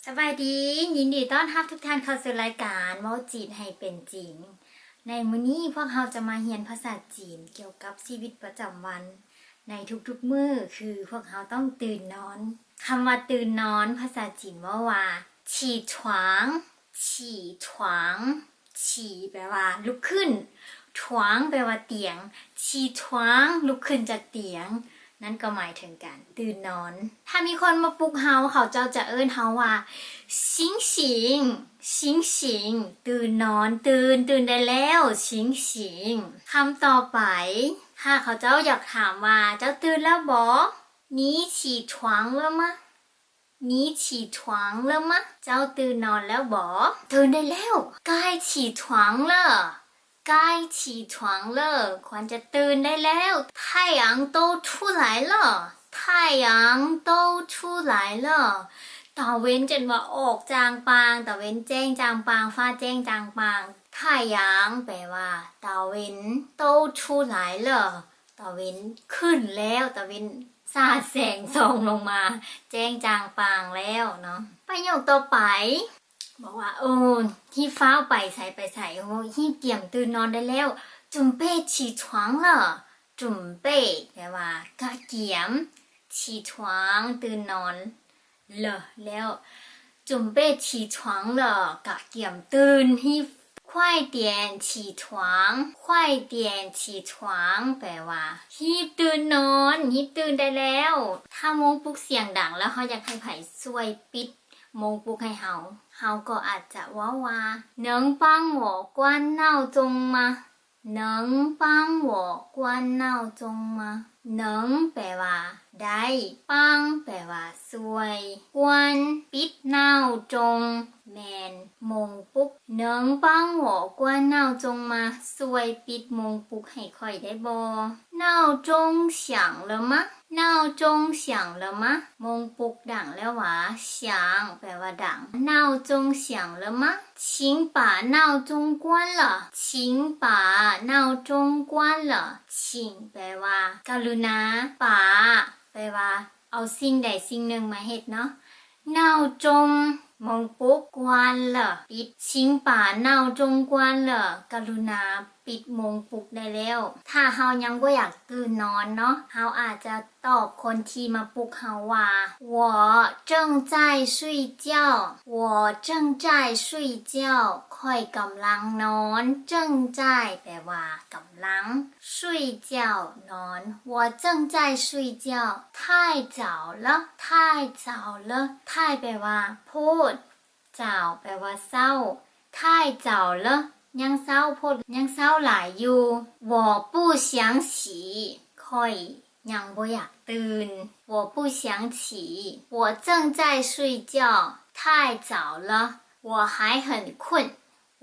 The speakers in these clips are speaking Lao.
ສະບາຍດີ, ຍິນດີຕ້ອນຮັບທຸກທ່ານເຂົ້າສູ່ລາຍການເວົ້າຈີນໃຫ້ເປັນຈິງ. ໃນມື້ນີ້ພວກເຮົາຈະມາຮຽນພາສາຈີນກ່ຽວກັບຊີວິດປະຈຳວັນໃນທຸກໆມື້ ຄືພວກເຮົາຕ້ອງຕື່ນນອນ. ຄຳວ່າຕື່ນນອນພາສາຈີນເວົ້າວ່າ 起床, 起床. 起 ແປວ່າລຸກຂຶ້ນ, 床 ແປວ່າຕຽງ, 起床 ລຸກຂຶ້ນຈາກຕຽງ, ນັ້ນກໍໝາຍເຖິງການຕື່ນນອນ. ຖ້າມີຄົນມາປຸກເຮົາ, ເຂົາເຈົ້າຈະເອີ້ນເຮົາວ່າ 醒醒, 醒醒, ຕື່ນນອນ, ຕື່ນ, ຕື່ນໄດ້ແລ້ວ, 醒醒. ຄຳຕໍ່ໄປ, ຖ້າເຂົາເຈົ້າຢາກຖາມວ່າ ເຈົ້າຕື່ນແລ້ວບໍ? 你起床了吗? 你起床了吗? ເຈົ້າຕື່ນນອນແລ້ວບໍ? ຕື່ນໄດ້ແລ້ວ, 该起床了, 该起床了, ຄວນຈະຕື່ນໄດ້ແລ້ວ. 太阳都出来了, 太阳都出来了, ຕາເວັນຈົນວ່າອອກຈ່າງປ່າງ, ຕາເວັນແຈ້ງຈ່າງປ່າງ, ຟ້າແຈ້ງຈ່າງປ່າງ. 太阳 ແປວ່າຕາເວັນ, 都出来了 ຕາເວັນຂຶ້ນແລ້ວ, ຕາເວັນສາດແສງສ່ອງລົງມາ, ແຈ້ງຈ່າງປ່າງແລ້ວເນາະ. ປະໂຫຍກຕໍ່ໄປ ບອກວ່າ ໂອ້ ຮີບຟ້າວໄປໃສໄປໃສ, ຮີບກຽມຕື່ນນອນໄດ້ແລ້ວ. 准备起床了, 准备 ແປວ່າກະກຽມ, 起床 ຕື່ນນອນ 了 ແລ້ວ. 准备起床了 ກະກຽມຕື່ນ, ຮີບ 快点起床, 快点起床 ແປວ່າຮີບຕື່ນນອນ, ຮີບຕື່ນໄດ້ແລ້ວ. ຖ້າໂມງປຸກສຽງດັງແລ້ວເຮົາຢາກໃຫ້ໃຜຊ່ວຍປິດໂມງປຸກໃຫ້ເຮົາ, ເຮົາກໍອາດຈະເວົ້າວ່າ 能帮我关闹钟吗? 能帮我关闹钟吗? 能 ແປວ່າໄດ້, 帮 ແປວ່າຊ່ວຍ, 关 ປິດ, 闹钟 ແມ່ນໂມງປຸກ. 能帮我关闹钟吗? ຊ່ວຍປິດໂມງປຸກໃຫ້ຂ້ອຍໄດ້ບໍ່? 闹钟响了吗? 闹钟响了吗? ໂມງປຸກດັງແລ້ວຫວາ? 响 ແປວ່າດັງ. 闹钟响了吗? 请把闹钟关了. 请把闹钟关了. 请 ແປວ່າກະລຸນາ, 把 ແປວ່າເອົາສິ່ງໃດສິ່ງໜຶ່ງມາເຮັດເນາະ. 闹钟 ໂມງປຸກ, 关了 ປິດ. 请把闹钟关了. ກະລຸນາປິດໂມງປຸກໄດ້ແລ້ວ. ຖ້າເຮົາຍັງບໍ່ຢາກຕື່ນນອນເນາະ, ເຮົາອາດຈະຕອບຄົນທີ່ມາປຸກເຮົາວ່າ 我正在睡觉, 我正在睡觉, ຂ້ອຍກຳລັງນອນ, 正在 ແປວ່າກຳລັງ, 睡觉 ນອນ. 我正在睡觉, 太早了, 太早了, 太 ແປວ່າໂພດ, 早 ແປວ່າເຊົ້າ, 太早了 ຍັງເຊົ້າໂພດ, ຍັງເຊົ້າຫຼາຍຢູ່. 我不想起, ຂ້ອຍຍັງບໍ່ຢາກຕື່ນ. 我不想起, 我正在睡觉, 太早了, 我还很困.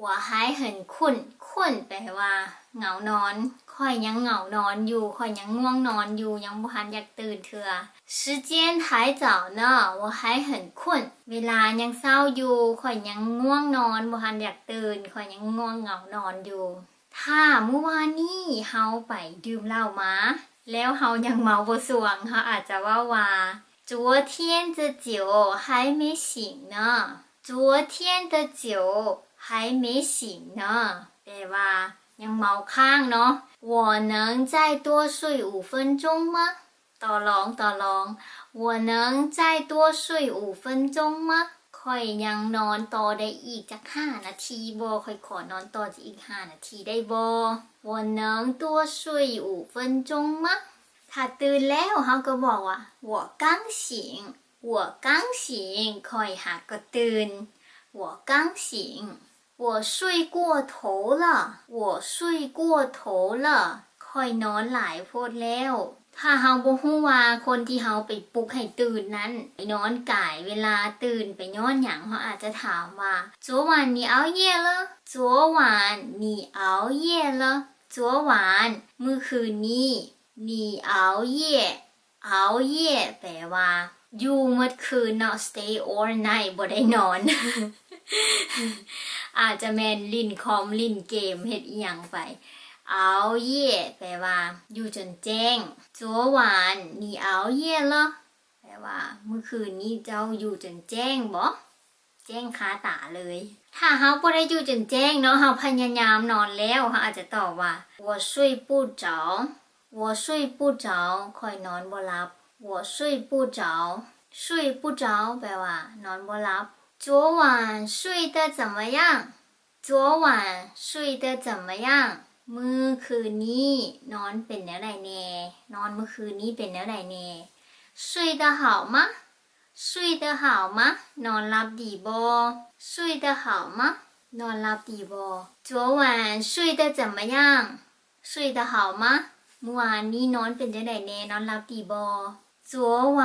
我还很困, 困 ແປວ່າເຫງົານອນ, ຂ້ອຍຍັງເຫງົານອນຢູ່, ຂ້ອຍຍັງງ່ວງນອນຢູ່, ຍັງບໍ່ທັນຢາກຕື່ນເທື່ອ. 时间还早呢, 我还很困, ເວລາຍັງເຊົ້າຢູ່, ຂ້ອຍຍັງງ່ວງນອນ, ບໍ່ທັນຢາກຕື່ນ, ຂ້ອຍຍັງງ່ວງເຫງົານອນຢູ່. ຖ້າມື້ວານນີ້ເຮົາໄປດື່ມເຫຼົ້າມາ ແລ້ວເຮົາຍັງເມົາບໍ່ສວງ, ເຮົາອາດຈະເວົ້າວ່າ 昨天的酒还没醒呢. 昨天的酒还没醒呢, ແປວ່າຍັງເມົາຄ້າງເນາະ. 我能再多睡五分钟吗? ຕໍ່ລອງ, ຕໍ່ລອງ. 我能再多睡五分钟吗? ຂ້ອຍຍັງນອນຕໍ່ໄດ້ອີກຈັກຫ້ານາທີບໍ່? ຂ້ອຍຂໍນອນຕໍ່ອີກຫ້ານາທີໄດ້ບໍ່? 我能多睡五分钟吗? ຖ້າຕື່ນແລ້ວເຮົາກໍບອກວ່າ 我刚醒, 我刚醒, ຂ້ອຍຫາກໍຕື່ນ. 我刚醒, 我睡过头了, 我睡过头了, ຂ້ອຍນອນຫຼາຍໂພດແລ້ວ. ຖ້າເຮົາບໍ່ຮູ້ວ່າຄົນທີ່ເຮົາໄປປຸກໃຫ້ຕື່ນນັ້ນ ໄປນອນກາຍເວລາຕື່ນໄປຍ້ອນຫຍັງ, ເຮົາອາດຈະຖາມວ່າ 昨晚你熬夜了? 昨晚你熬夜了? 昨晚 ມື້ຄືນນີ້ 你熬夜, 熬夜 ແປວ່າຢູ່ໝົດຄືນເນາະ, stay all night ບໍ່ໄດ້ນອນ. ອາດຈະແມ່ນຫຼິ້ນຄອມ, ຫຼິ້ນເກມ, ເຮັດອີ່ຫຍັງໄປ. 熬夜 ແປວ່າຢູ່ຈົນແຈ້ງ. 昨晚你熬夜了? ແປວ່າມື້ຄືນນີ້ເຈົ້າຢູ່ຈົນແຈ້ງບໍ? ແຈ້ງຄາຕາເລີຍ. ຖ້າເຮົາບໍ່ໄດ້ຢູ່ຈົນແຈ້ງເນາະ, ເຮົາພະຍາຍາມນອນແລ້ວ, ເຮົາອາດຈະຕອບວ່າ 我睡不着, 我睡不着, ຂ້ອຍນອນບໍ່ຫຼັບ. 我睡不着, 睡不着 ແປວ່າ ນອນບໍ່ຫຼັບ. 昨晚睡得怎么样? 昨晚睡得怎么样? ມື້ຄືນນີ້ນອນເປັນແນວໃດແດ່? ນອນມື້ຄືນນີ້ເປັນແນວໃດແດ່? 睡得好吗? 睡得好吗? ນອນຫຼັບດີບໍ່? 睡得好吗? ນອນຫຼັບດີບໍ່? 昨晚睡得怎么样? 睡得好吗? ມື້ວານນີ້ນອນເປັນຈັ່ງໃດແດ່? ນອນຫຼັບດີບໍ່? 昨晚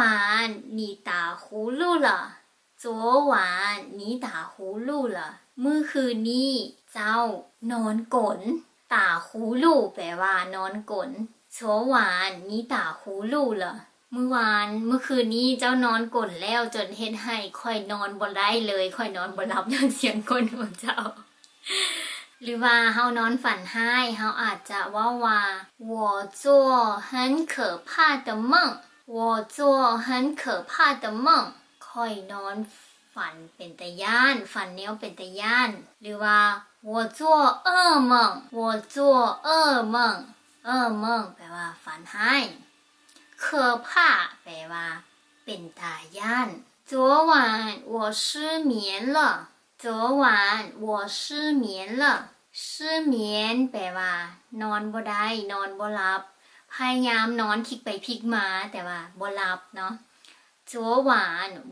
你打呼噜了. 昨晚你打呼噜了. ມື້ຄືນນີ້ເຈົ້ານອນກົນ. 打呼噜 ແປວ່ານອນກົນ. 昨晚你打呼噜了. ມື້ວານ, ມື້ຄືນນີ້ເຈົ້ານອນກົນແລ້ວ ຈົນເຮັດໃຫ້ຂ້ອຍນອນບໍ່ໄດ້ເລີຍ, ຂ້ອຍນອນບໍ່ຫຼັບຍ້ອນສຽງກົນຂອງເຈົ້າ. ຫຼືວ່າເຮົານອນຝັນຮ້າຍ, ເຮົາອາດຈະເວົ້າວ່າ 我做很可怕的梦. 我做很可怕的梦. ຂ້ອຍນອນຝັນເປັນຕາຢ້ານ, ຝັນແນວເປັນຕາຢ້ານ. ຫຼືວ່າ 我做噩梦. 我做噩梦. 噩梦 ແປວ່າຝັນຮ້າຍ. 可怕 ແປວ່າເປັນຕາຢ້ານ. 昨晚我失眠了. 昨晚我失眠了. 失眠 ແປວ່ານອນບໍ່ໄດ້, ນອນບໍ່ຫຼັບ. ພະຍາຍາມນອນພິກໄປພິກມາ, ແຕ່ວ່າບໍ່ຫຼັບເນາະ. 昨晚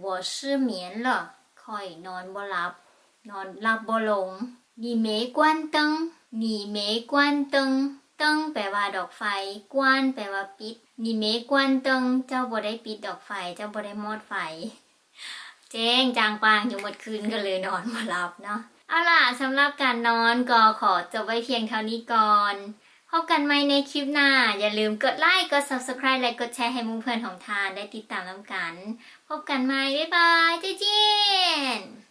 我失眠了. ຂ້ອຍນອນບໍ່ຫຼັບ, ນອນຫຼັບບໍ່ລົງ. 你没关灯. 你没关灯. 灯 ແປວ່າດອກໄຟ, 关 ແປວ່າປິດ. 你没关灯. ເຈົ້າບໍ່ໄດ້ປິດດອກໄຟ, ເຈົ້າບໍ່ໄດ້ມອດໄຟ. ແຈ້ງຈ່າງປ່າງຢູ່ໝົດຄືນ ກໍເລີຍນອນບໍ່ຫຼັບເນາະ. ເອົາລະ, ສຳລັບການນອນກໍຂໍຈົບໄວ້ພຽງເທົ່ານີ້ກ່ອນ. ພົບກັນໃໝ່ໃນຄລິບໜ້າ. ຢ່າລືມກົດໄລ, ກົດ Subscribe ແລະ ກົດແຊໃຫ້ໝູ່ເພື່ອນຂອງທ່ານໄດ້ຕິດຕາມນຳກັນ. ພົບກັນໃໝ່. ບາຍບາຍ. 再见.